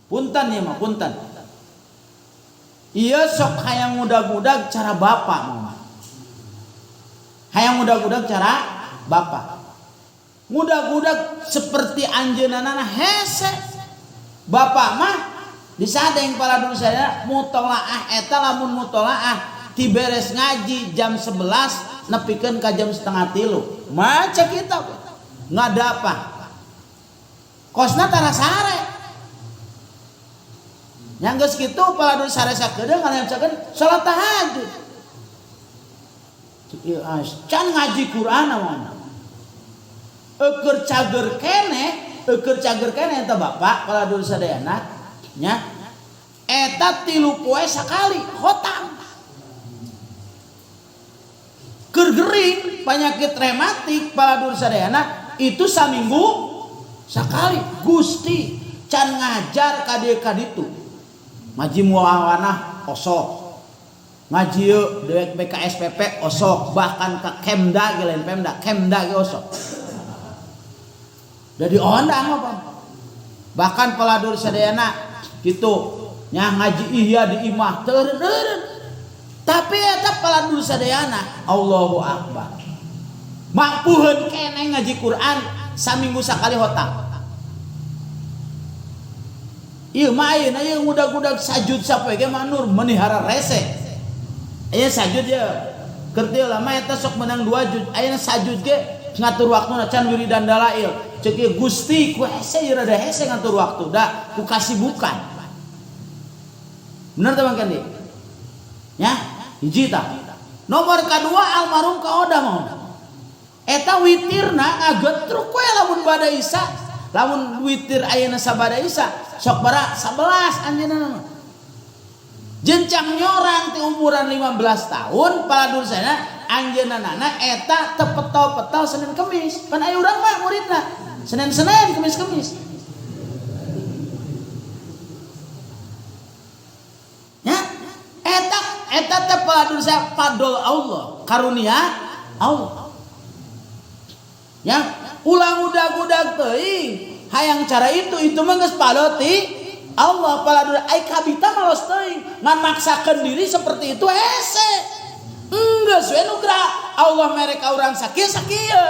Punten ieu mah punten. Ieu sok hayang ngudag-udag cara bapak mah. Hayang ngudag-udag cara bapak. Ngudag-udag seperti anjeunna hese. Bapak mah disadeng para dulu saya mutolaah eta lamun mutolaah ti beres ngaji jam 11 nepikeun ka jam setengah tilu. Maca kitab ngadapa. Kosna tara sare. Yang geus kitu para dulu sare sakedeung ngalemcakeun salat tahajud. Ieu can ngaji Quran mah. Eukeun cager keneh eta bapak para dulu sadayana nya eta 3 poe sakali khotam. Keur gering penyakit rematik para dulu sadayana itu saminggu sakali. Gusti can ngajar ka dieu ka ditu. Ngaji muawanah osok. Ngaji yeuh dewek BKSPP osok, bahkan ka Kemda ge lain Pemda, Kemda ge osok. Da diondang apa? Bahkan peladur sadayana kitu nya ngaji ihya di imah teu eureun. Tapi eta peladur sadayana Allahu Akbar. Mampuheun keneh ngaji Quran saminggu sakali hotak. Ieu mah ayeuna ieu ngudag-ngudag sajud sapoe ge mah nur menihara rese. Aya sajud ye. Keur teu lama eta sok menang 2 juz. Ayeuna sajud ge ngatur waktuna can wiridan dalail. Ceuk ieu Gusti ku hese ieu rada hese ngatur waktu da ku kasibukan. Bener teh Bang Kendi? Nya, hiji tah. Nomor kadua almarhum ka Odah mah. Eta witirna ngagetruk we lamun bada Isya. Lamun witir ayeuna sabada Isya sok bara 11 anjeunna mah. Jencang nyorang ti umuran 15 tahun paladur sana anjeunna nana eta teu petol-petol Senin Kemis. Pan aya urang mah muridna Senin-Senin Kemis-Kemis. Ya, eta eta teh paladur saya fadl Allah, karunia Allah. Ya, ulang udag-udag teuing hayang cara itu mah geus fadl ti Allah paladur ai kabita malos teuing ngan maksakeun diri seperti itu hese. Enggeus we nu geura Allah mere ka urang sakieu sakieu.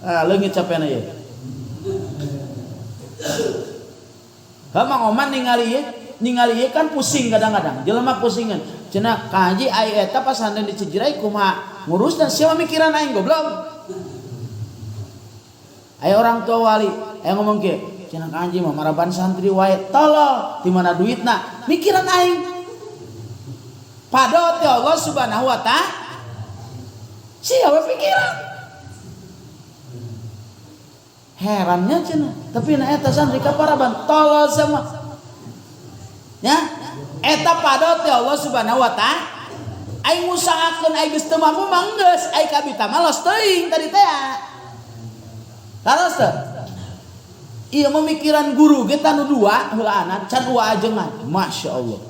Ah leungit capena ieu. Heuh Mang Oman ningali ieu kan pusing kadang-kadang. Jelema pusingan. Cenah Ka Haji ai eta pasantren di Cijirai kumaha ngurusna sia mikiran aing goblok. Aya orang tua wali aya ngomong kieu, cenah Ka Haji mah maraban santri wae tolol di mana duitna mikiran aing. Padahal ti Allah Subhanahu wa taala sia we pikiran. Herannya cenah, tapi na eta santri ka paraban tolol sama. Ya, eta padahal ti Allah Subhanahu wa taala aing ngusahakeun aing geus teu mampu mah geus, aing kabita mah los teuing tadi teh. Terus teh. Ieu memikiran guru ge tanu dua heulaanan can ua ajengan. Masya Allah.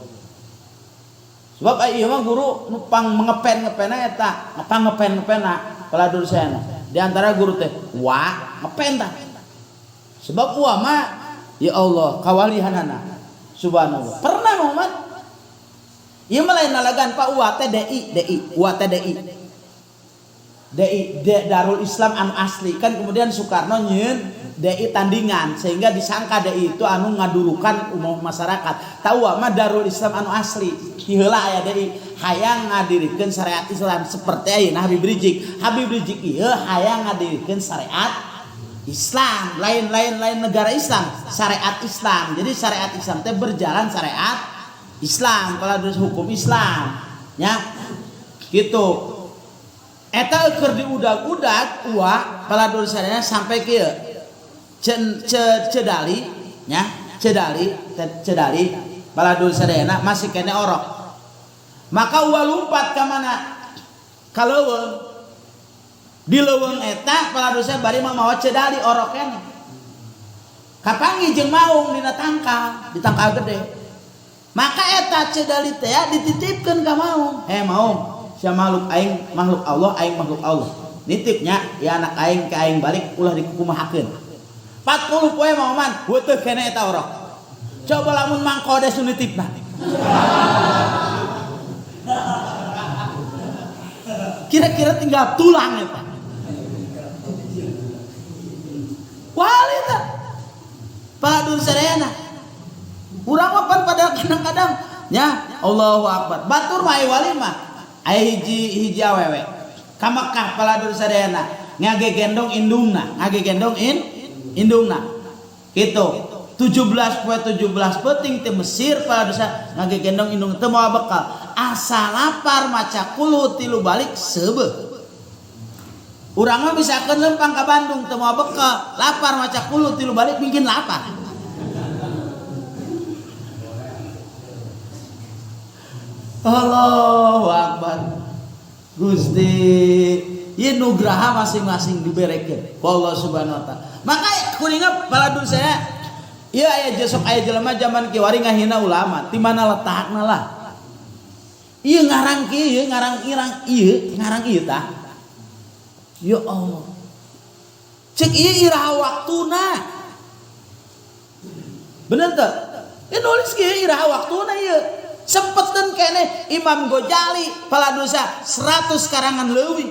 Sebab ieu mah guru nu pang mengepen-ngepena eta, pang ngepen-ngepena paladur sayana. Di antara guru teh wa ngepen tah. Sebab wa mah ya Allah kawalihanana. Subhanallah. Pernah Muhammad? Ieu mah lain nalagan Pak wa teh DI, DI, wa teh DI. DI, D, Darul Islam anu asli kan kemudian Soekarno nyieun DI tandingan sehingga disangka DI itu anu ngadurukan umum masyarakat. Tahu mah Darul Islam anu asli heula aya DI hayang ngadirikeun syariat Islam seperti ayeuna Habib Rizieq. Habib Rizieq ieu hayang ngadirikeun syariat Islam, lain-lain lain negara Islam, syariat Islam. Jadi syariat Islam teh berjalan syariat Islam, kalau hukum Islam, ya. Gitu. Eta keur diudag-udag ua paladur sadayana sampai kieu. Cedali nya, cedali, cedali paladur sadayana masih kene orok. Maka ua lumpat ka mana? Ka leuweung. Di leuweung eta paladur sadayana bari mah mawa cedali orok kene. Kapanggih jeung maung dina tangkal, di tangkal gede. Maka eta cedali teh dititipkeun ka maung. Heh maung, sia makhluk aing makhluk Allah, aing makhluk Allah. Nitipnya ya anak aing ke aing balik ulah dikukumahakeun. 40 poe Mang Oman heuteuh kene eta orok. Coba lamun Mang Kodes nu nitipna. Kira-kira tinggal tulang eta. Wali teh. Paladun sadayana. Urang mah pan pada kadang-kadang nya Allahu Akbar. Batur mah wali mah aya hiji hiji awewe. Ka Mekah paladun sadayana ngagegendong indungna, ngagegendong indungna. Kitu. 17 poe 17 peuting teh Mesir paladun ngagegendong indung teu mawa bekal. Asa lapar maca kulhu tilu balik seubeuh. Urang mah misalkan lempang ka Bandung teu mawa bekal, lapar maca kulhu tilu balik mungkin lapar. Allahu Akbar. Gusti, ieu nugraha masing-masing diberekeun ku Allah Subhanahu wa taala. Maka kuninga paladun saya, ieu aya jesok aya jelema zaman kiwari ngahina ulama, ti mana letakna lah. Ieu ngarang kieu, ieu ngarang irang, ieu ngarang ieu tah. Ya Allah. Cek ieu iraha waktuna. Bener teu? Ieu nulis kieu iraha waktuna ieu. Sempeteun keneh Imam Ghazali paladosa 100 karangan leuwih.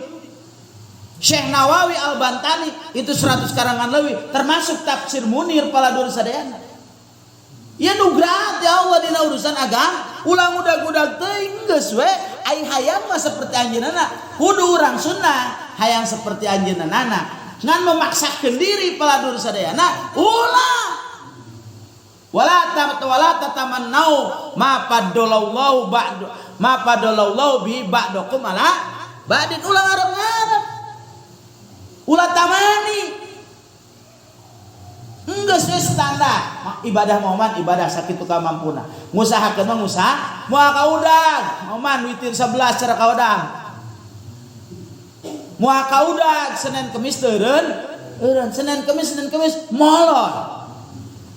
Syekh Nawawi Al-Bantani itu 100 karangan leuwih, termasuk tafsir Munir paladur sadayana. Ieu nugraha ya Allah dina urusan agama, ulah ngudag-udag teuing geus we, ai hayang mah seperti anjeunna, kudu urang sunnah hayang seperti anjeunna. Ngan memaksakeun diri paladur sadayana, ulah. Wala wala tatamannau ma faddalallahu ba'du ma faddalallahu bi ba'dakum ala ba'din, ulah ngarep-ngarep. Ulah tamani. Enggeus we standar. Ibadah moman ibadah sakitu kamampuna. Ngusahakeun mah ngusaha, moal kaudag. Moman witir 11 cara kaudag. Moal kaudag Senin Kemis teureun, eureun Senin Kemis Senin Kemis molor.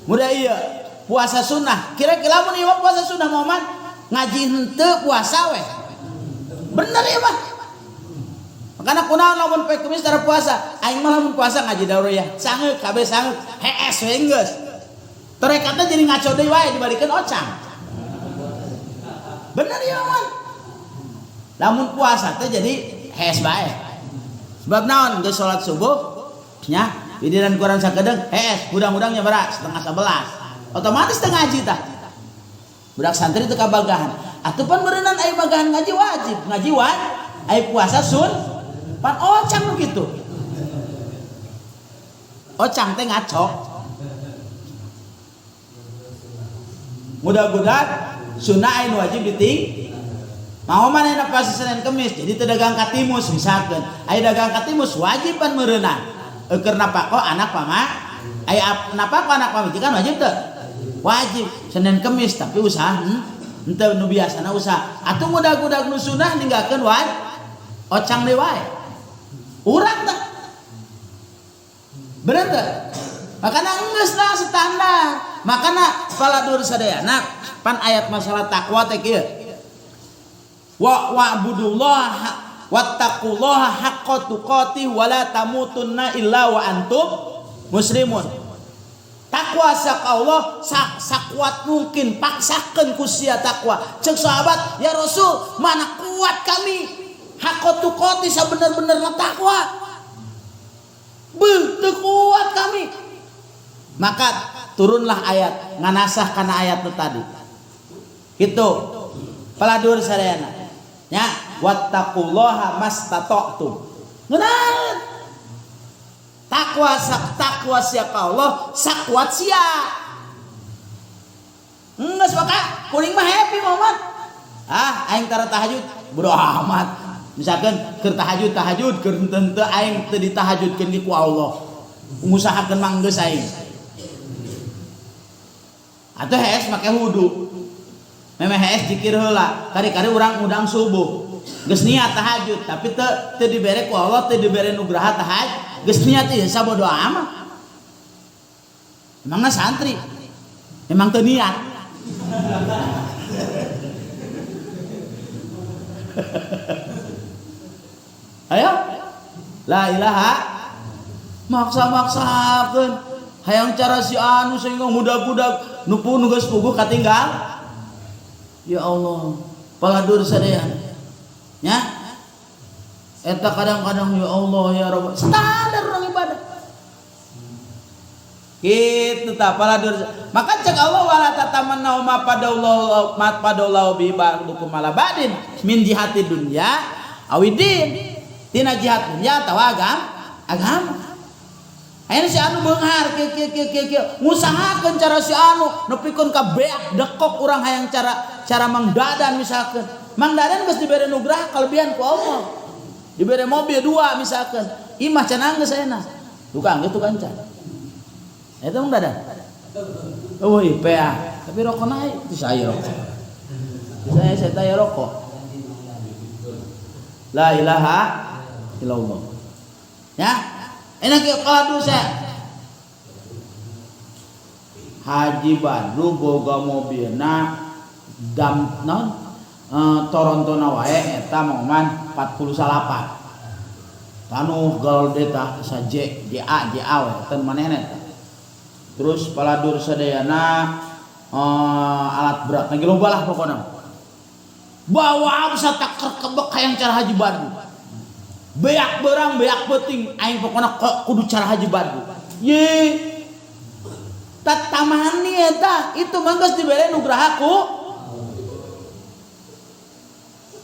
Mudah ieu puasa sunnah. Kira-kira mun ieu puasa sunnah moman ngaji henteu puasa we. Bener ieu mah. Makana kunaon lamun poe Kemis tara puasa, aing mah lamun puasa ngaji dauriyah, sangeuk kabeh sangeuk, hees we geus. Tarekatna jadi ngaco deui wae dibalikeun ocang. Bener ieu mah. Lamun puasa teh jadi hees bae. Sebab naon geus salat subuh nya, widiran kurang sakedeung hees, hudang-hudangnya bara 10:30. Otomatis teu ngaji tah. Budak santri teu kabagahan. Atuh pan beureunan aya bagahan ngaji wajib, ngaji wajib, aya puasa sun pan ocang begitu. Ocang teh ngaco. Mudah-mudahan sunnah aya wajib diting. Mau mana pasti Senin Kemis, jadi teu dagang katimus misalkan. Aya dagang katimus wajib pan meureunang. Keur napako anak pama, aya napako anak pamajikan wajib teu? Wajib Senin Kemis tapi usaha henteu nu biasana usaha. Atuh mudah-mudahan nu sunnah ninggalkeun wae ocang deui wae. Urang teh. Bener teu? Makana geus lah standar. Makana paladur sadayana pan ayat masalah takwa teh kieu. Wa wa'budullaha wattaqullaha haqqa tuqatih wa la tamutunna illa wa antum muslimun. Takwa sak Allah sakuat mungkin paksakeun ku sia takwa. Ceuk sahabat, ya Rasul, mana kuat kami haqqa tuqatih sabener-benerna takwa. Beuh, teu kuat kami. Maka turunlah ayat nganasah kana ayat nu tadi. Kitu. Paladur sadayana. Nya wattaqullaha mastata'tum. Ngeunaan. Takwa sak takwa sia ka Allah sakuat sia. Geus maka kuring mah happy Muhammad. Ah aing tara tahajud bodo amat. Misalkan keur tahajud tahajud keur henteu aing teu ditahajudkeun ku Allah. Ngusahakeun mah geus aing. Atuh hees make wudu. Memeh hees zikir heula, kari-kari urang udang subuh. Geus niat tahajud tapi teu dibere ku Allah, teu dibere nugraha tahajud. Geus niat ieu sabodo amat. Emangna santri. Emang teu niat. Ayo. La ilaha maksa-maksakeun hayang cara si anu sehingga ngudag-ngudag Nu nu geus puguh katinggal. Ya Allah, paladur sadayana. Nya? Eta kadang-kadang ya Allah ya Rabb, standar orang ibadah. Gitu tah paladur. Maka cek Allah wala tatamannau ma padallahu ma padallahu bi ba'dukum ala ba'din min jihati dunya awidin. Tina jihad dunya atawa agama. Ayeuna si anu beunghar kieu kieu kieu kieu kieu ngusahakeun cara si anu nepikeun ka beak dekok urang hayang cara cara Mang Dadan misalkan. Mang Dadan geus dibere nugraha kelebihan ku Allah. Dibere mobil dua misalkan. Imah can anggeus ayeuna. Tukang geus tukang can. Eta Mang Dadan. Oh IPA, tapi rokok naik itu saya rokok. Saya tanya rokok. La ilaha illallah. Ya, enak ya kalau saya Haji Badru boga mobilna dam non Toronto wae eta moman 48 tanuh gal deta sa J J A J A we teu manehna eta. Terus paladur sadayana alat berat lagi loba lah pokona. Bawa bisa tak kebek hayang cara Haji Badru. Beak berang beak peuting aing pokona kok kudu cara Haji Badru. Ye tatamani eta itu mah geus dibere nugraha ku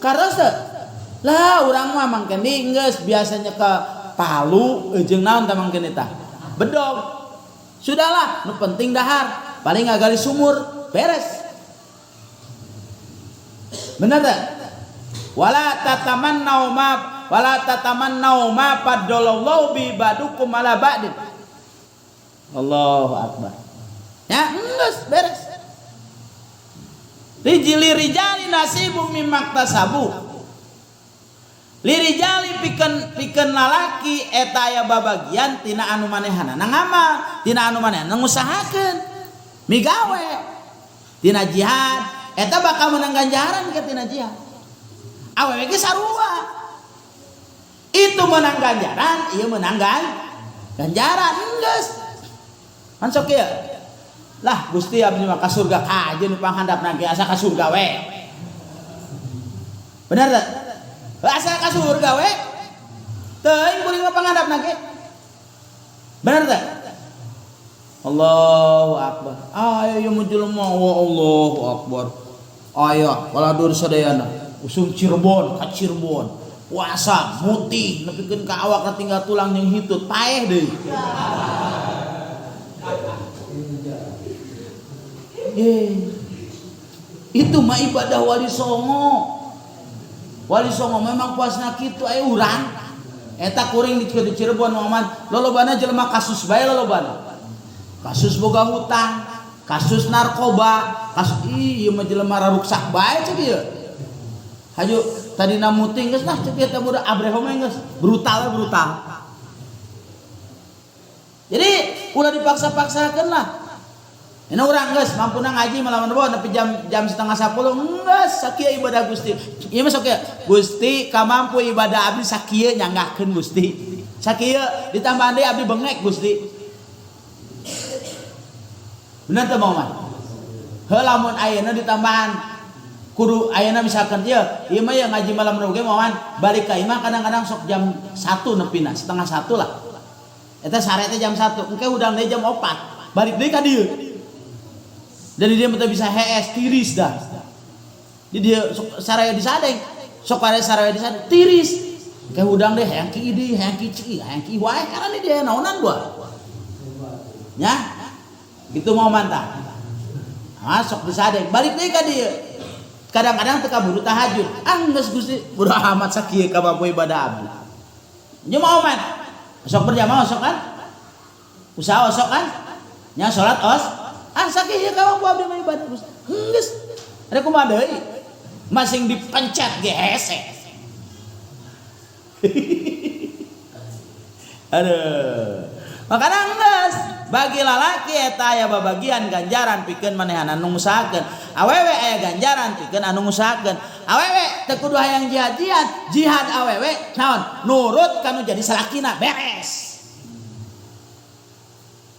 karena lah urang mah mangkeun geus biasanya ke Palu jeung naon tah mangkeun eta bedog. Sudahlah, nu penting dahar, paling ngagali sumur, beres. Bener tak? Wala tatamannau ma wala tatamannau ma faddalallahu bi ba'dukum ala ba'din. Allahu akbar. Ya, geus beres. Rijili rijali nasibu mimma iktasabu. Lirijali pikeun pikeun lalaki eta aya babagian tina anu manehanana ngamal, tina anu manehanana ngusahakeun, migawe, tina jihad, eta bakal menang ganjaran ke tina jihad. Awewe ge sarua. Itu menang ganjaran, ieu menang ganjaran geus. Kan sok ieu. Lah Gusti abdi mah ka surga kajeun nu panghandapna ge asa ka surga we. Bener teu? Asa ka surga we. Teuing kuring mah panghandapna ge. Bener teu? Allahu akbar. Aya ieu mah jelema wa Allahu akbar. Aya waladur sadayana usum Cirebon ka Cirebon. Puasa mutih nepikeun ka awak tinggal tulang jeung hitut paeh deui. Itu mah ibadah wali songo. Wali songo memang puasna kitu aya urang. Eta kuring di Cirebon Muhammad lolobana jelema kasus bae lolobana. Kasus boga hutang, kasus narkoba, kasus ieu mah jelema raruksak bae cek ieu. Hayu tadina muting geus lah cek ieu teh budak abrehom geus brutal brutal. Jadi ulah dipaksa-paksakeun lah. Ini urang geus mampuna ngaji malam rebo nepi jam 9:30 geus sakieu ibadah Gusti. Ieu mah sok Gusti kamampu ibadah abdi sakieu nyanggahkeun Gusti. Sakieu ditambahan deui abdi bengek Gusti. Bener teu Mang Oman? Heuh lamun ayeuna ditambahan kudu ayeuna misalkan ieu ieu mah ya ngaji malam rebo ge Mang Oman balik ka imah kadang-kadang sok jam 1 nepina 12:30 lah. Eta sare teh jam 1 engke hudang deui jam 4 balik deui ka dieu. Jadi dia mah bisa hees tiris dah. Di dia sok saraya disadeng, sok are saraya disadeng tiris. Ke hudang deh hayang ki deui, hayang ki ci, hayang ki wae karena dia naonan dua. Nya? Gitu mau mantap. Ah sok disadeng, balik deui ka dieu. Kadang-kadang teu kaburu tahajud. Ah geus Gusti, bodo amat sakieu ka mampu ibadah abdi. Nya mau man. Sok berjamaah sok kan? Usaha sok kan? Nya salat os. Ah sakieu ka mampu abdi mah ibadah Gusti. Geus. Ada kumaha deui? Masing dipencet ge hese. Aduh. Makana geus bagi lalaki eta aya babagian ganjaran pikeun manehna nu ngusahakeun. Awewe aya ganjaran pikeun anu ngusahakeun. Awewe teu kudu hayang jihad-jihad, jihad awewe naon? Nurut kanu jadi salakina beres.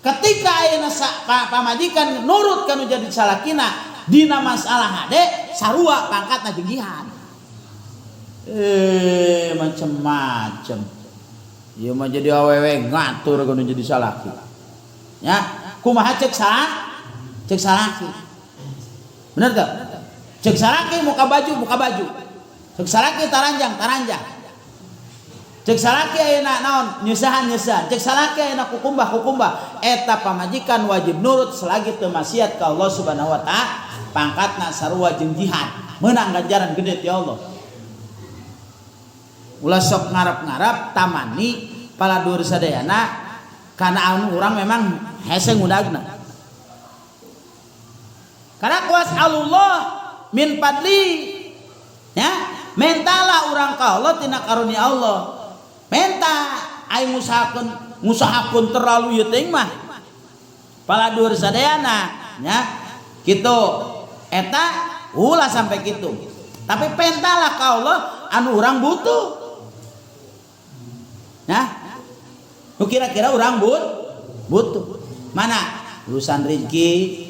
Ketika ayeuna pamajikan nurut kanu jadi salakina dina masalah hade sarua pangkatna jeung jihad. Macem-macem. Ieu mah jadi awewe ngatur kanu jadi salaki. Ya, kumaha cek salah? Cek salaki. Bener teu? Cek salaki muka baju, muka baju. Cek salaki taranjang, taranjang. Cek salaki ayeuna naon? Nyeusahan, nyeusahan. Cek salaki ayeuna kukumbah, kukumbah. Eta pamajikan wajib nurut selagi teu maksiat ka Allah Subhanahu wa taala. Pangkatna sarua jeung jihad. Meunang ganjaran gede ti Allah. Ulah sok ngarep-ngarep tamani paladur sadayana kana anu urang memang hese ngudagna. Karena was'alullah min fadli, ya, mentalah urang ka Allah tina karunia Allah. Menta aing ngusahakeun terlalu ieu teuing mah. Paladur sadayana, ya. Kitu. Eta ulah sampai kitu. Tapi pentalah ka Allah anu urang butuh. Nah, nu kira-kira urang butuh. Mana urusan rezeki?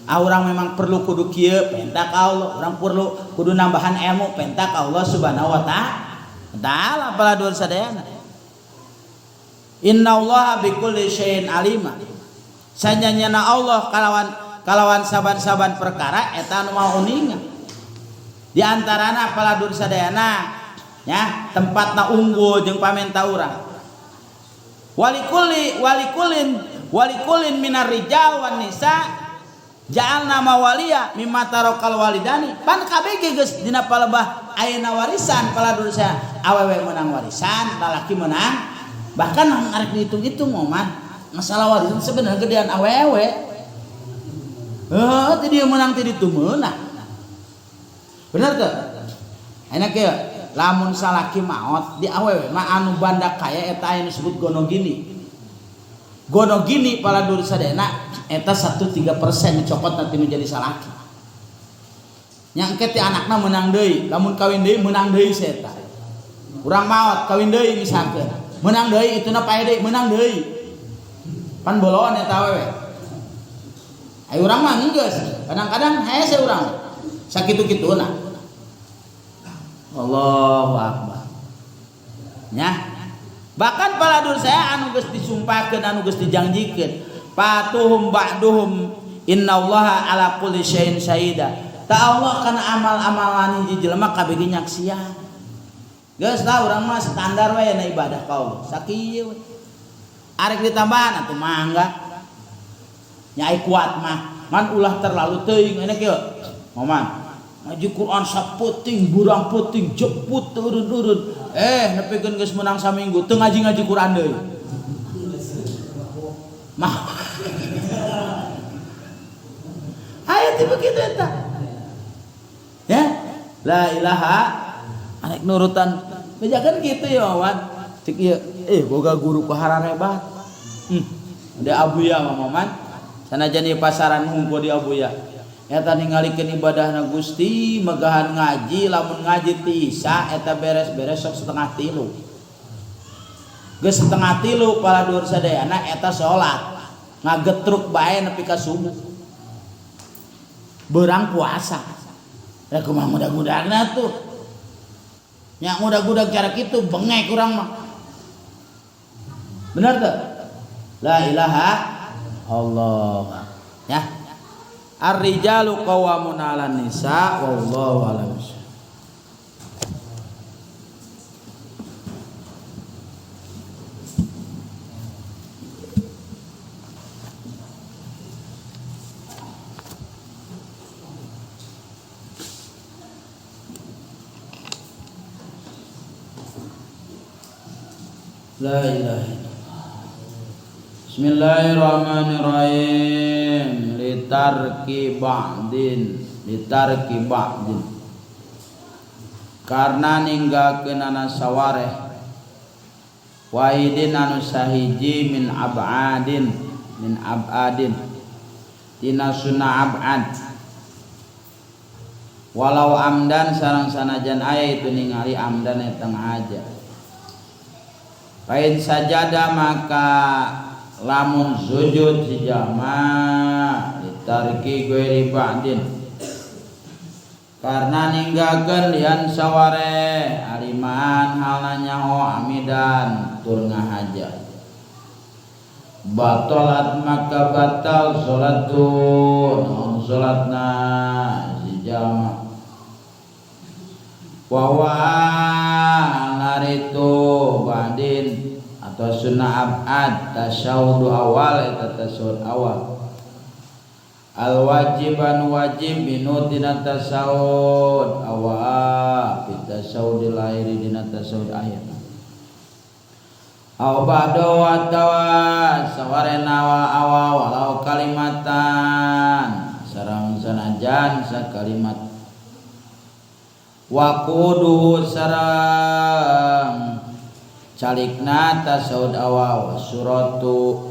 Ah, urang memang perlu kudu kieu, penta ka Allah. Urang perlu kudu nambahan ilmu, penta ka Allah Subhanahu wa taala paladur sadayana. Innallaha bikulli syai'in alima. Sanyanyana Allah kalawan saban-saban perkara eta anu maha uninga. Di antarana paladur sadayana, ya, tempatna unggul jeung pamenta urang. Walikulli walikulin walikulin minar rijal wan nisa ja'alna mawaliya mimma tarakal walidani. Pan kabeh geus dina palebah ayeuna warisan paladur sadayana. Awewe meunang warisan, lalaki meunang. Bahkan arek dihitung-hitung mah masalah warisan sebenarnya gedean awewe. Heuh, ti dieu meunang ti ditu meunang. Bener teu? Ayeuna kieu, lamun salaki maot di awewe mah anu banda kaya eta aya nu disebut gono gini. Gono gini paladur sadayana eta 1-3% dicokot nanti nu jadi salaki. Nya engke ti anakna meunang deui, lamun kawin deui meunang deui si eta. Urang maot kawin deui misalkeun, meunang deui ituna pae deui meunang deui. Pan boloan eta awewe. Ai urang mah geus, kadang-kadang hese urang. Sakitu-kituna. Allahu akbar. Nya. Bahkan paladur saya anu geus disumpahkeun anu geus dijanjikeun, patuhum ba'duhum innallaha ala kulli syai'in syahida. Ta Allah kana amal-amalan hiji jelema kabeh ge nyaksian. Geus lah urang mah standar we na ibadah ka Allah. Sakieu we. Arek ditambahan atuh mangga. Nya ai kuat mah, man ulah terlalu teuing enak kieu. Moman ngaji Quran saputing burang puting jeput urun-urun. Nepikeun geus menang saminggu teu ngaji-ngaji Quran deui. Mah. Aya teh begitu eta. Ya, la ilaha arek nurutan bejakan gitu ya Wan. Cek ieu, boga guru paharan hebat. Ada Abuya mah Maman. Sanajan ieu pasaran hungkul di Abuya. Eta ningalikeun ibadahna Gusti megahan ngaji lamun ngaji ti Isya eta beres-beres sok setengah tilu. Geus setengah tilu paladur sadayana eta salat. Ngagetruk bae nepi ka subuh. Beurang puasa. Rek kumaha mudah-mudahna tuh. Nya mudah-mudah cara kitu bengek urang mah. Bener teu? La ilaha Allah. Ya. Ar-rijalu qawwamuna 'alan nisa wallahu a'lam. La ilaha illallah. Bismillahirrahmanirrahim. Litarki ba'din, litarki ba'din. Karena ninggalkeunana sawareh wahidin anu sahiji min ab'adin, min ab'adin. Tina sunna ab'ad. Walau amdan sareng sanajan aya itu ningali amdan eta ngaja. Pain sajada maka Lamun sujud si jalma ditariki ghairi ba'din karena ninggalkeun lian saware aliman halna nyaho amidan tur ngahaja batalat maka batal salatu naon salatna si jalma wa huwa laritu ba'din atau sunnah abad tasyahud awal eta tasyahud awal al wajiban wajib minu dina tasyahud awal fi tasyahudil akhir dina tasyahud akhir au ba'da wa tawa sawarena wa awa walau kalimatan sareng sanajan sakalimat wa qudu sareng calikna tasyahud awal suratu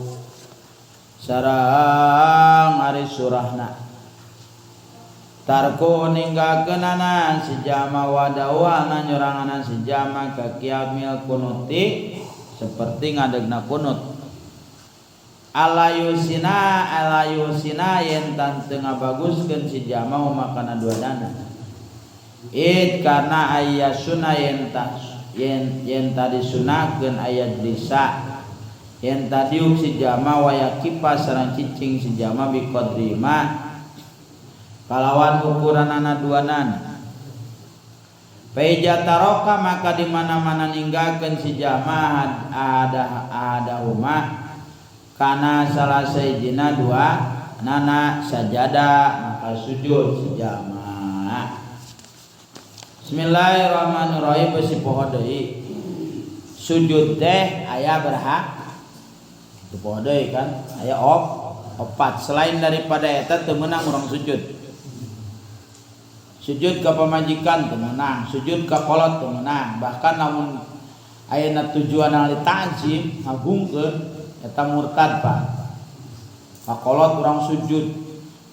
sareng ari surahna tarku ninggalkeunana si jalma wadawana nyoranganan si jalma ka qiyamil kunuti seperti ngadegna kunut alayusina yen tan teu ngabaguskeun si jalma makana dua dana id karena ayasuna yen ta yen tadi sunahkeun aya disa yen tadi si jalma waya kipa sareng cicing si jalma bi qadrima kalawan ukuranana duanana faija taroka maka di mana-mana ninggalkeun si jalma ada rumah kana salah sahijina dua nana sajada maka sujud si jalma. Bismillahirrahmanirrahim besi poho deui sujud teh aya berhak itu poho deui kan aya opat selain daripada eta teu meunang urang sujud sujud ka pamajikan teu meunang sujud ka kolot teu meunang bahkan lamun ayeuna tujuanna li ta'zim ngagungkeun eta murtad Pak ka kolot urang sujud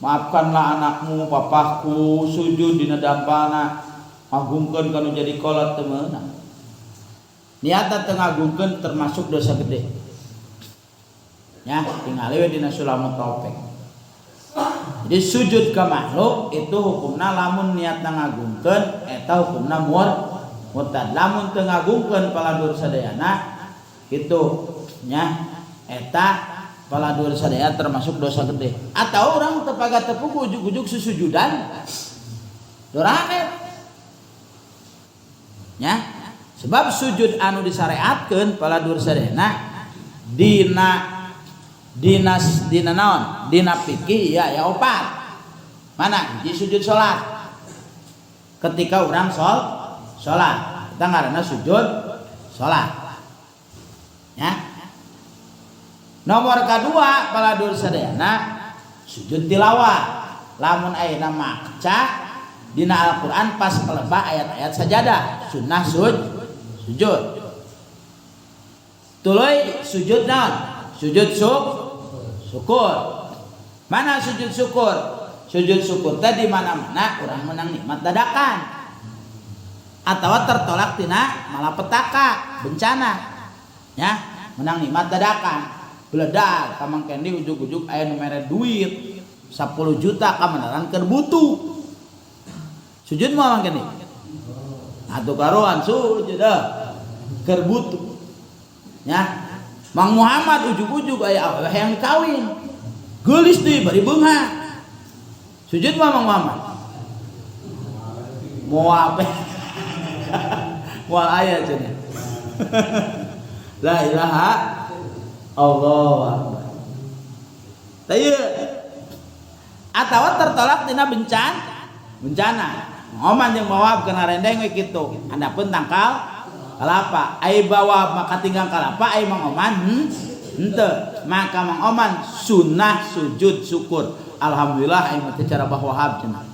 maafkanlah anakmu papaku sujud dina dampalna ngagungkeun kanu jadi kolot teu meunang niatna teu ngagungkeun termasuk dosa gede nya tingali we dina Sulamut Taufik. Jadi sujud ke makhluk itu hukumna lamun niatna ngagungkeun eta hukumna murtad lamun teu ngagungkeun paladur sadayana kitu nya eta paladur sadaya termasuk dosa gede atau urang teu pagat teu ujug-ujug susujudan doraka nya sebab sujud anu disareatkeun paladur sadayana dina dinas dina naon dina fikih ya opat mana di sujud salat ketika urang salat eta ngaranna sujud salat ya nomor kadua paladur sadayana sujud tilawah lamun ayeuna maca dina Al-Qur'an pas kelebah ayat-ayat sajadah sunnah sujud tuluy sujud naon sujud syukur. Mana sujud syukur? Sujud syukur teh di mana-mana urang menang nikmat dadakan atau tertolak tina malapetaka bencana ya menang nikmat dadakan beledag ka Mang Kendi ujug-ujug aya nu mere duit 10 juta ka meneran keur butuh sujud moal Mang Kendi atuh karuan sujud keur butuh ya Mang Muhammad ujug-ujug aya awewe hayang kawin geulis deui bari beunghar sujud mah Mang Muhammad moal moal aya cenah la ilaha Allahu akbar tah atawa tertolak tina bencana Oman jeung mawab kena rendeng we kitu andapeun tangkal kalapa ai bawa maka tinggal kalapa ai Mang Oman henteu maka Mang Oman sunnah sujud syukur alhamdulillah ai mah teh cara Bah Wahab cenah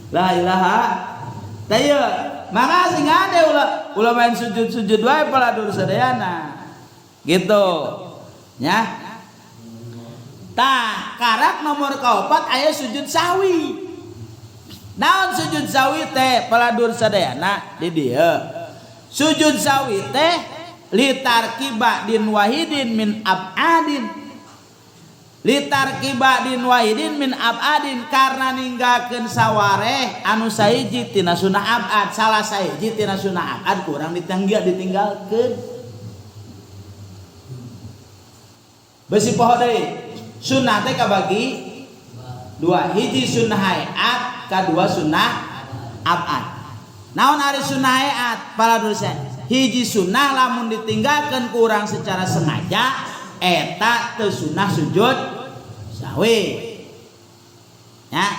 la ilaha tah maka sing ade ulah main sujud-sujud wae paladur sadayana gitu nya tah karak nomor kaopat aya sujud sahwi. Naon sujud sahwi teh paladur sadayana di dieu. Sujud sahwi teh litarki ba'din wahidin min abadin. Litarki ba'din wahidin min abadin karena ninggalkeun sawareh anu sahiji tina sunah abad, salah sahiji tina sunah abad kurang ditinggalkeun. Besi poho deui. Sunnah teh kabagi dua, hiji sunnah hayat, kadua sunnah abad. Naon ari sunnah hayat para dosen? Hiji sunnah lamun ditinggalkeun ku urang secara sengaja eta teu sunnah sujud sahwi. Ya.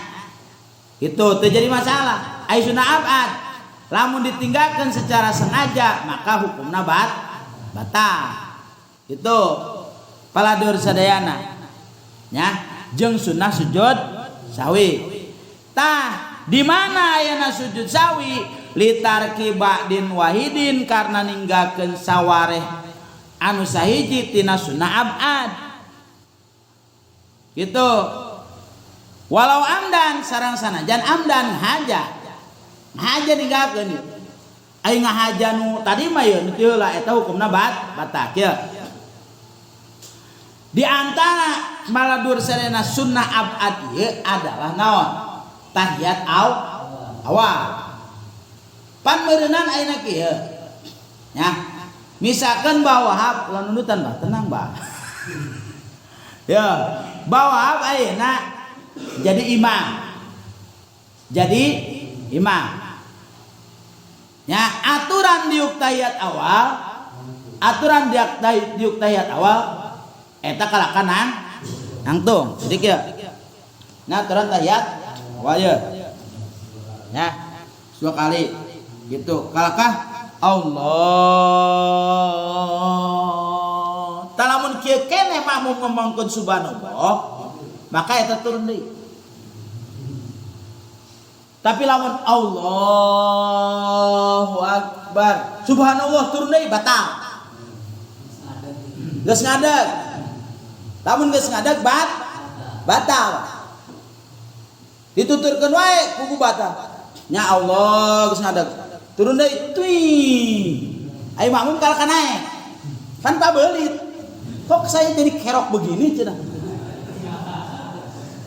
Itu teu jadi masalah. Ai sunnah abad lamun ditinggalkeun secara sengaja maka hukumna batal. Itu paladur sadayana. Ya, jeung sunnah sujud sahwi. Tah, di mana ayana sujud sahwi? Litarki ba'din wahidin karena ninggalkeun sawareh anu sahiji tina sunnah abad. Gitu. Walau amdan sareng sanajan amdan haja. Haja ninggalkeun ieu. Ai ngahaja nu tadi mah ieu nu teu heula eta hukumna batal kieu. Di antara maladur serena sunnah abad ieu adalah naon? Tahiyat awal. Pan meureunan ayeuna kieu. Ya. Misalkan Bawahab ulah nundutan bah, tenang bah. Ya, Bawahab ayeuna jadi imam. Jadi imam. Ya, aturan diuk tahiyat awal, aturan diuk tahiyat awal eta kalakan nangtung. Jadi kieu. Nah, aturan tahiyat awal ye. Ya. Dua kali gitu. Kalakah Allah. Talamun kieu keneh makmum ngomongkeun subhanallah, maka eta turun deui. Tapi lamun Allahu Akbar, subhanallah turun deui batal. Geus ngadeg. Lamun geus ngadeg batal. Dituturkeun wae kudu batal. Nya Allah geus ngadeg. Turun deui tui. Ai makmum kalahkan naik. Kan pabelit. Kok saya jadi kerok begini cenah.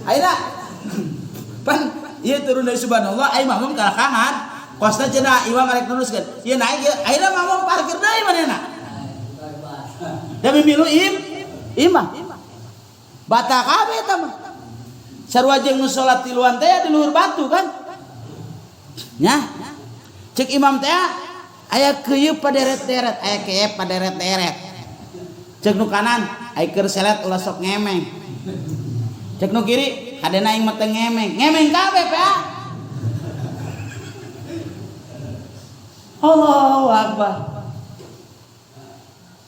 Ayeuna pan ieu turun deui subhanallah ai makmum kalahkan. Kosna cenah imam arek neruskeun. Ieu naik ieu ayeuna makmum parkir deui manehna. Da mimilu imam. Batal kabeh eta mah. Sarua jeung nu salat tiluan teh di luhur batu kan. Nya. Cek imam teh aya keuyeup paderet-deret, aya keep paderet-deret. Cek nu kanan aya keur selet ulah sok ngemeng. Cek nu kiri hadena aing mah teu ngemeng. Ngemeng kabeh pa. Allahu Akbar.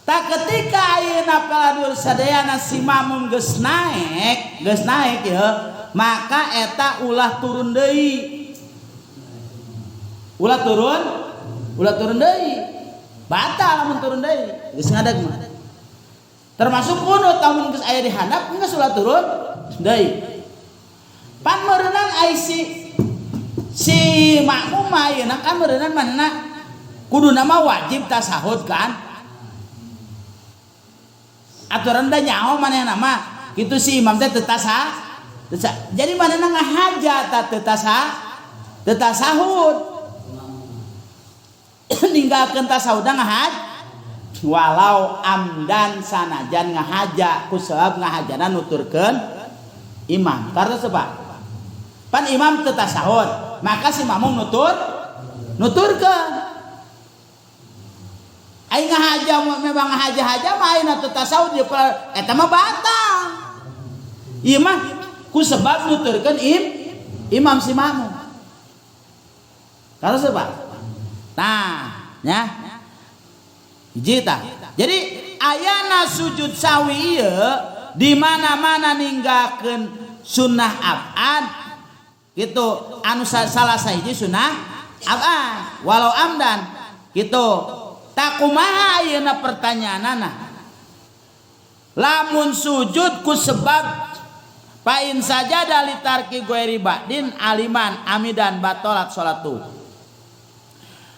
Tak ketika ayeuna paladur sadayana si makmum geus naik ya, maka eta ulah turun deui. Ulah turun deui. Batal lamun turun deui, geus ngadeg mah. Termasuk kunut lamun geus aya di handap geus ulah turun deui. Pan meureunang ai si makmum mah ayeuna kan meureunang manehna kuduna mah wajib tasahud kan. Aturan da nyaho manehna mah kitu si imam teh teu jadi manehna ngahaja ta teu tasahud. Ninggalkeun tasahudna ngahaj walau amdan sanajan ngahaja ku sebab ngahajana nuturkeun imam. Karena sebab pan imam teu tasahud maka si makmum nuturkeun. Ai ngahaja memang ngahaja-haja mah ayeuna teu tasahud ieu eta mah batal. Ieu mah ku sebab nuturkeun imam si makmum. Karena sebab nah, ya. Hiji tah. Jadi ayana sujud sahwi ieu di mana-mana ninggalkeun sunnah abad gitu anu salah sahiji sunnah abad walau amdan gitu. Takumaha ayeuna pertanyaanana? Lamun sujud ku sebab pain saja dari tarki ghairi ba'din aliman amidan batalat salatu.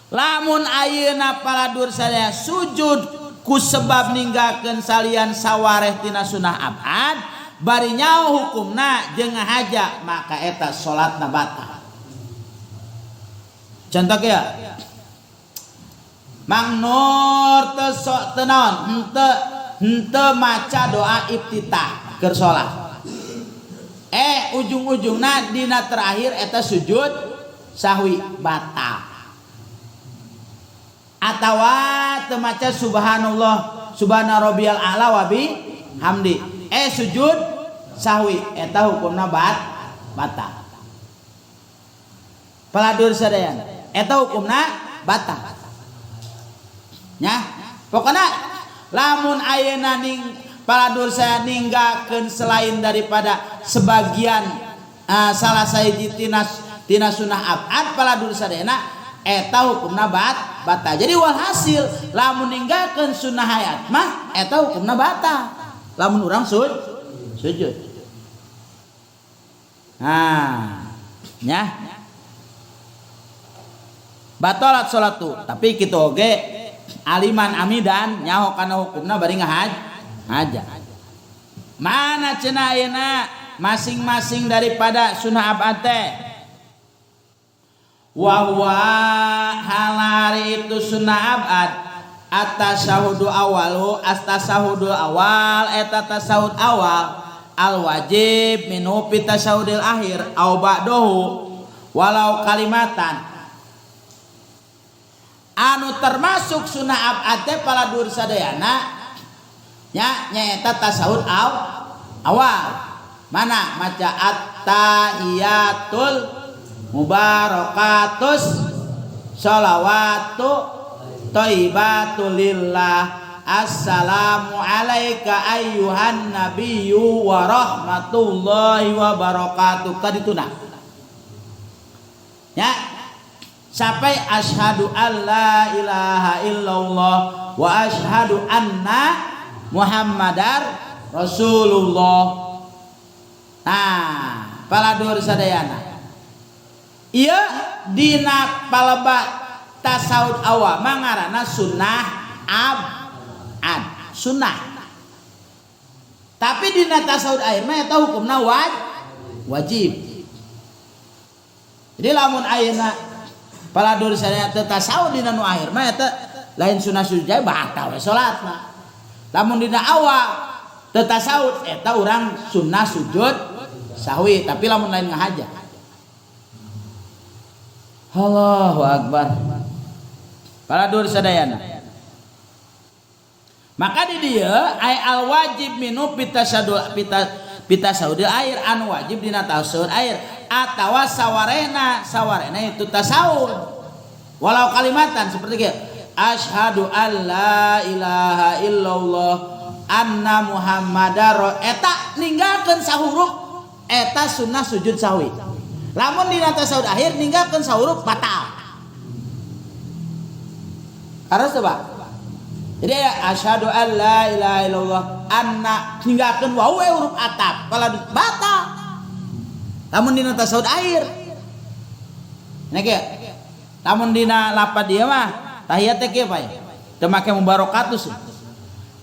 Lamun ayeuna paladur sadaya sujud ku sebab ninggalkeun salian sawareh tina sunah abad bari nyaho hukumna jeung ngahaja maka eta salatna batal. Contoh kieu Mang Nur teu sok teu naon henteu maca doa iftitah keur salat. Ujung-ujungna dina terakhir eta sujud sahwi batal. Atawa teu maca subhanallah subhana rabbiyal a'la wa bihamdi. Sujud sahwi eta hukumna batal. Paladur sadayana eta hukumna batal. Nya, pokona lamun ayeuna ning paladur saya ninggalkeun selain daripada sebagian salah sahiji tina sunah abad paladur sadayana eta hukumna batal. Jadi walhasil lamun ninggalkeun sunah hayat mah eta hukumna batal. Lamun urang sujud. Nah, nya. Batalat salatu, tapi kitu oge aliman amidan nyaho kana hukumna bari ngahaja. Mana cenah ayeuna masing-masing daripada sunah abad teh? Wa huwa halari itu sunah abad at-tasyahudu awalu as-tasyahudu awal eta tasyahud awal al wajib minhu fi tasyahudil akhir au ba'dahu walau kalimatan. Anu termasuk sunah abad teh paladur sadayana nya nyaeta tasyahud awal. Mana maca at-tahiyatul mubarakatus sholawatu thayyibatul lillah assalamu alaika ayyuhan nabiyyu wa rahmatullahi wa barakatuh. Kadituna nya sampai asyhadu alla ilaha illallah wa asyhadu anna Muhammadar Rasulullah. Nah, paladur sadayana ieu dina palebah tasawuf awal mangarana sunnah abad sunnah. Tapi dina tasawuf akhir mah eta hukumna wajib. Jadi lamun ayeuna paladur sadayana teu tasawuf dina nu akhir mah eta lain sunnah sujud batal we salatna. Lamun dina awal teu tasawuf eta urang sunnah sujud sahwi, tapi lamun lain ngahaja. Allahu akbar. Paladur sadayana. Maka di dieu ay al wajib minu pitasadul pita pitasaudil air anu wajib dina tasawuf air atawa sawarena sawarena itu tasawuf walau kalimatan seperti kieu asyhadu alla ilaha illallah anna muhammadar eta ninggalkeun sahurup eta sunnah sujud sahwi. Lamun dina tasawuf akhir ninggalkeun sahurup batal. Harus coba. Jadi ya asyhadu alla ilaha illallah anna ninggalkeun wau we huruf atap kalau batal. Lamun dina tasawuf akhir. Ini kieu. Lamun dina lapad ieu mah tahiyat teh kieu Pak ya. Teu make mubarakatus.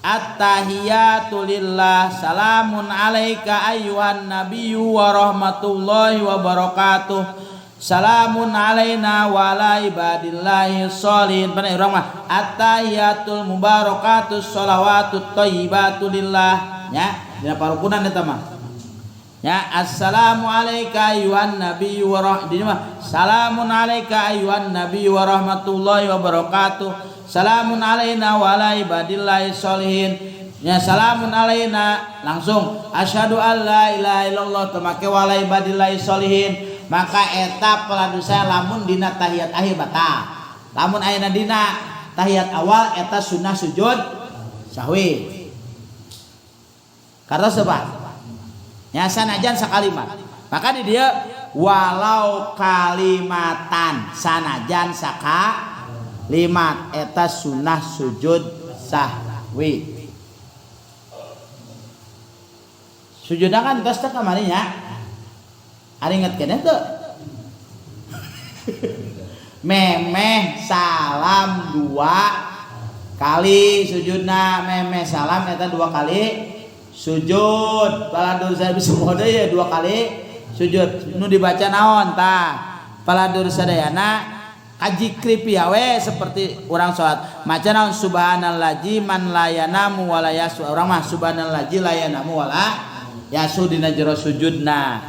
At-tahiyatu lillah salamun alaika ayyuhan nabiyyu wa rahmatullahi wa barakatuh. Salamun alaina wa ala ibadillahi sholihin. Pada urang mah at-tahiyatul mubarakatus sholawatut thayyibatu lillah. Ya, dina parukunan eta mah. Ya, assalamu alaika ayyuhan nabiyyu wa rahmatullahi mah salamun alaika ayyuhan nabiyyu wa rahmatullahi wa barakatuh. Salamun alaina wa ala ibadillahi sholihin. Ya salamun alaina langsung asyhadu alla ilaha illallah teu make wa ala ibadillahi sholihin. Maka eta paladusa lamun dina tahiyat akhir batal. Lamun ayeuna dina tahiyat awal eta sunnah sujud sahwi. Karena sebab nya sanajan sakalimat. Maka di dieu walau kalimatan sanajan sakalimat eta sunnah sujud sahwi. Sujudna kan tos teh kamari nya. Ari inget keneh teu? Memeh salam dua kali sujudna, memeh salam eta dua kali sujud. Paladur saya bisa mode ya dua kali sujud. Nu dibaca naon tah? Paladur sadayana kajikri piawe seperti orang sholat maca naon? Subhanallazi man la yanamu wala yasu. Urang mah subhanallazi la yanamu wala yasu dina jero sujudna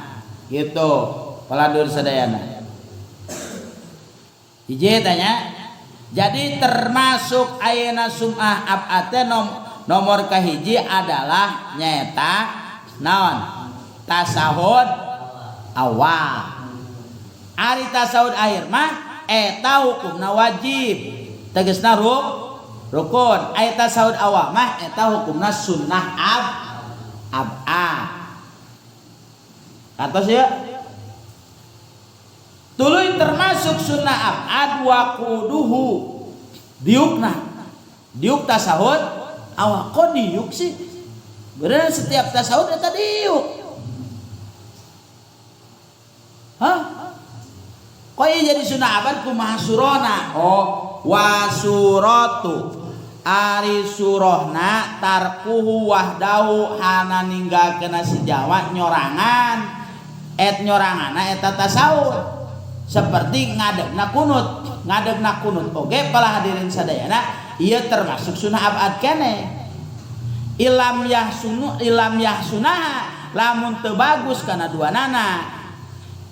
gitu. Paladur sadayana, hiji tanya. Jadi termasuk ayeuna sum'ah abate nomor kahiji adalah nyaeta naon? Tasahud awal. Ari tasahud akhir mah eta hukumna wajib, tegasna rukun. Ari tasahud awal mah eta hukumna sunnah abad. Atos ya. Tuluy termasuk sunnah abad wa kuduhu, diukna, diuk tasahud awal. Kok diuk sih? Bener, setiap tasahud eta diuk. Hah? Kok iya jadi sunnah abad? Kumaha surona? Oh, wasuratu, ari surahna, tarkuhu wahdahu, hana ninggalkeun si Jawa nyorangan et nyorangana eta tasawuf, seperti ngadegna kunut. Ngadegna kunut oge, para hadirin sadayana, ieu termasuk sunnah abad kene. Ilam yahsunu, ilam yahsunaha, lamun teu bagus kana dua nana,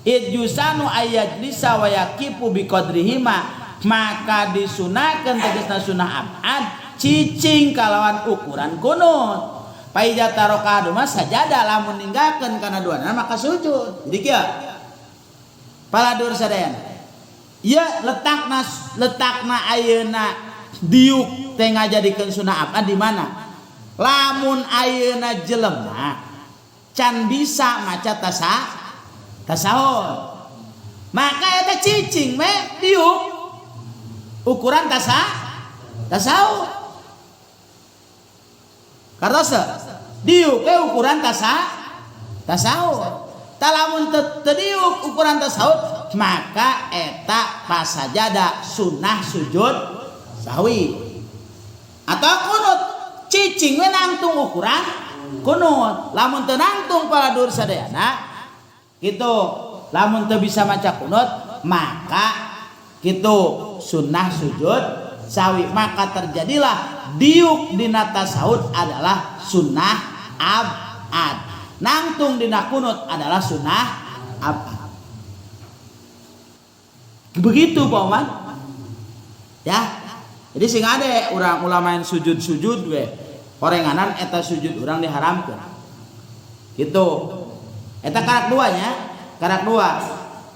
idjusanu ayajlisa wa yakifu biqadrihima, maka disunahkeun, tegasna sunah abad cicing kalawan ukuran kunut. Faidza taraka duma sajada, lamun ninggalkeun kana dua nana maka sujud. Jadi kieu, paladur sadayana, ieu letakna, letakna ayeuna diuk teh ngajadikeun sunah abad di mana? Lamun ayeuna jelema can bisa maca tasahud, maka eta cicing me diuk ukuran tasahud. Kartos diuk we ukuran tasahud. Talamun teu diuk ukuran tasahud, maka eta pasajada sunnah sujud sahwi. Atau kunut, cicing we nangtung ukuran kunut. Lamun teu nangtung, paladur sadayana gitu, lamun teu bisa maca kunut, maka gitu sunnah sujud sahwi. Maka terjadilah diuk dina tasahud adalah sunnah abad, nangtung dina kunut adalah sunnah abad. Begitu, Pak Oman, ya. Jadi sing ade urang ulah main sujud-sujud we horenganan, eta sujud urang diharamkeun gitu. Eta karak duanya, karak dua.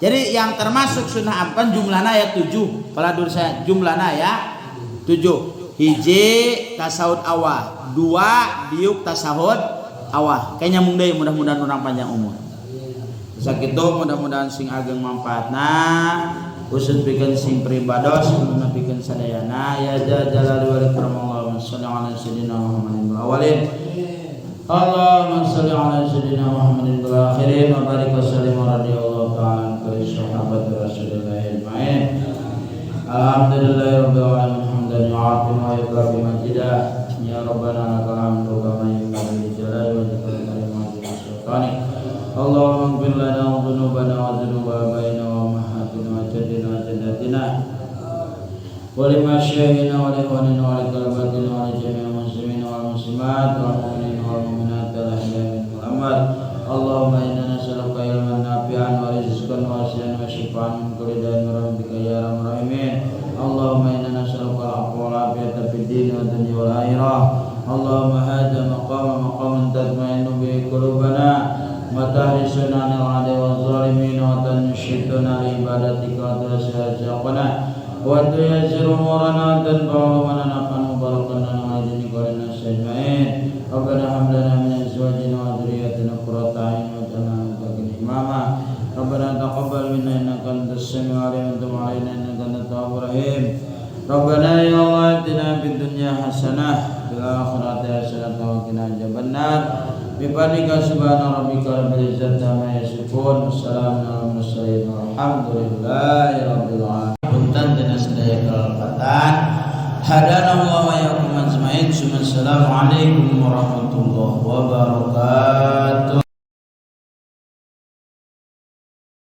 Jadi yang termasuk sunnah abad jumlahnya ya 7. Kalau saya jumlahnya ya 7. Hiji tasahud awal, dua diuk tasahud awal. Kayaknya nyambung deui, mudah-mudahan orang panjang umur. Sakitu, mudah-mudahan sing ageng manfaatna, khusus pikeun sing pribados, umumna pikeun sadayana. Ya dzal jalali wal ikram. Allahumma shalli ala sayyidina Muhammadin wal awwalin. Allahumma shalli ala sayyidina Muhammadin wal akhirin wa barik wa sallim wa radhiyallahu ta'ala an kulli sahabat Rasulillah ajma'in. Alhamdulillahirabbil alamin, hamdan yu'afi wa yukafi majidah. Ya Rabbana lakal hamdu kama yanbaghi li jalali wajhikal karim wa azimi sultanik. Allahumma ighfir lana dzunubana wa dzunuba abaina wa ummahatina wa jaddina wa jaddatina wa limasyayikhina wa liikhwanina wa liqarabatina wa li jami'il muslimina wal muslimat wal mu'minina wal mu'minat al ahya'i minhum wal amwat. Allahumma inna nas'aluka ilman nafi'an wa rizqan wasi'an wa shifaan min kulli da'in bi rahmatika ya arhamar rahimin. Allahumma inna nas'aluka al-'afwa wal 'afiyata fid din wa dunya wal akhirah. Allahumma hadza maqama maqaman tatma'innu bihi qulubana wa tahrisuna 'anil 'adwi waz zalimin wa tanshituna li ibadatika wa tuwasi'u wa tuyassiru umurana wa tanfa'u lana naf'an mubarakan lana wa dinika wa linnas ajma'in. Rabbana hab lana min azwajina wa dhurriyyatina qurrata a'yun waj'alna lil muttaqina imama. Rabbana taqabbal minna innaka antas samiul alim wa tub alaina innaka antat tawwabur rahim. Rabbana ya Allah atina fid dunya hasanah fil akhirati hasanah wa qina adzabannar. Bi fadlika subhana rabbika rabbil izzati amma yasifun, wassalamun alal mursalin, walhamdulillahi rabbil alamin. Punten. kesempatan. Hadana Allah wa iyyakum ajmain. Assalamualaikum warahmatullahi wabarakatuh.